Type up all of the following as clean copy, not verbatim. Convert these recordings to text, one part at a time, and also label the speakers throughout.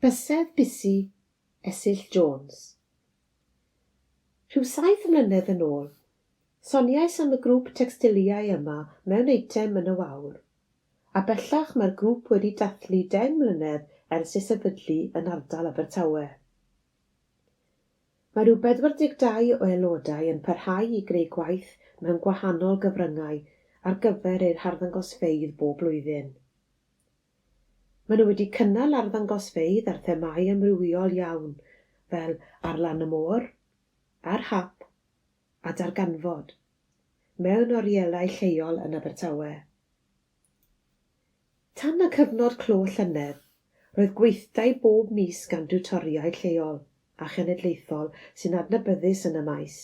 Speaker 1: Bysedd Bisi, Esyllt Jones. Rhyw saith mlynedd yn ôl, soniais am y grŵp tecstiliau yma mewn eitem yn y Wawr, a bellach mae'r grŵp wedi dathlu 10 mlynedd ers ei sefydlu yn ardal Abertawe. Mae rhyw 42 o aelodau yn parhau i greu gwaith mewn gwahanol gyfryngau ar gyfer eu harddangosfeydd bob blwyddyn. Maen nhw wedi cynnal arddangosfeydd ar themâu amrywiol iawn, fel Ar lan y môr, Ar hap a Darganfod, mewn orielau lleol yn Abertawe. Tan y cyfnod clo llynedd, roedd gweithdai bob mis gan diwtoriaid lleol a chenedlaethol sy'n adnabyddus yn y maes.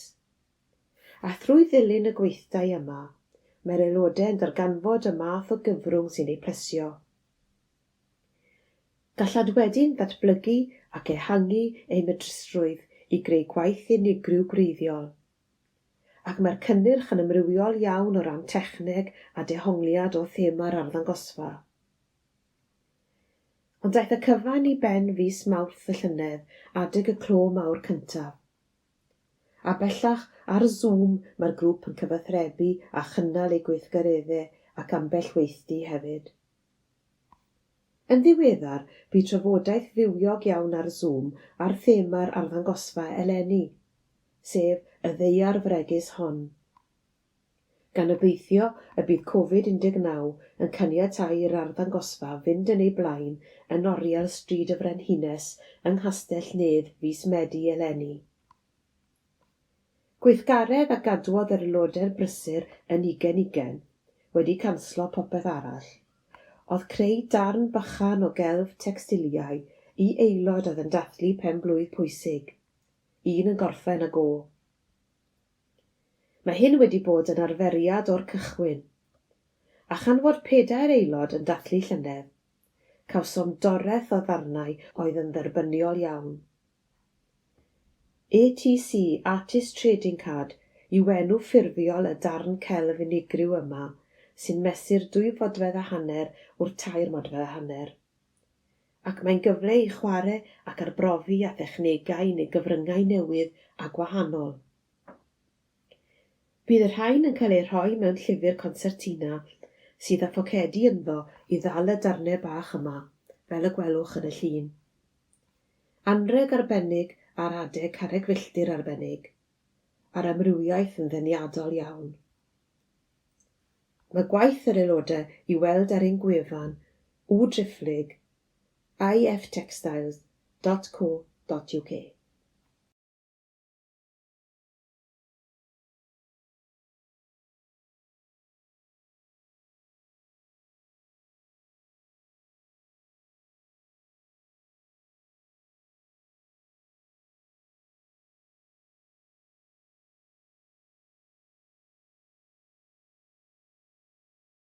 Speaker 1: A thrwy ddilyn y gweithdai yma, mae'r aelodau yn darganfod y math o gyfrwng sy'n eu plesio. Gallant wedyn ddatblygu ac ehangu eu medrusrwydd i greu gwaith unigryw gwreiddiol. Ac mae'r cynnyrch yn amrywiol iawn o ran techneg a dehongliad o thema'r arddangosfa. Ond daeth y cyfan i ben fis Mawrth y llynedd, adeg y clo mawr cyntaf. A bellach ar Zoom mae'r grŵp yn cyfathrebu a chynnal eu gweithgareddau ac ambell weithdy hefyd. Yn ddiweddar, bu trafodaeth fywiog iawn ar Zoom ar thema'r arddangosfa eleni, sef y ddaear fregus hon. Gan obeithio y bydd Covid-19 yn caniatáu i'r arddangosfa fynd yn ei blaen yn oriel Stryd y Frenhines yng Nghastell Nedd fis Medi eleni. Gweithgaredd a gadwodd yr aelodau'n brysur yn 2020, wedi canslo popeth arall, oedd creu darn bychan o gelf tecstiliau i aelod oedd yn dathlu pen-blwydd pwysig, un yn gorffen ag o. Mae hyn wedi bod yn arferiad o'r cychwyn, a chan fod pedair aelod yn dathlu llynedd, cawsom doreth o ddarnau oedd yn dderbyniol iawn. ATC, Artist Trading Card, yw enw ffurfiol y darn celf unigryw yma, sy'n mesur 2.5 fodfedd wrth 3.5 modfedd. Ac mae'n gyfle i chwarae ac arbrofi â thechnegau neu gyfryngau newydd a gwahanol. Bydd y rhain yn cael eu rhoi mewn llyfr consertina sydd â phocedi ynddo i ddal y darnau bach yma, fel y gwelwch yn y llun. Anrheg arbennig ar adeg carreg filltir arbennig, a'r amrywiaeth yn ddeniadol iawn. Mae gwaith yr aelodau i weld ar ein gwefan www.iftextiles.co.uk.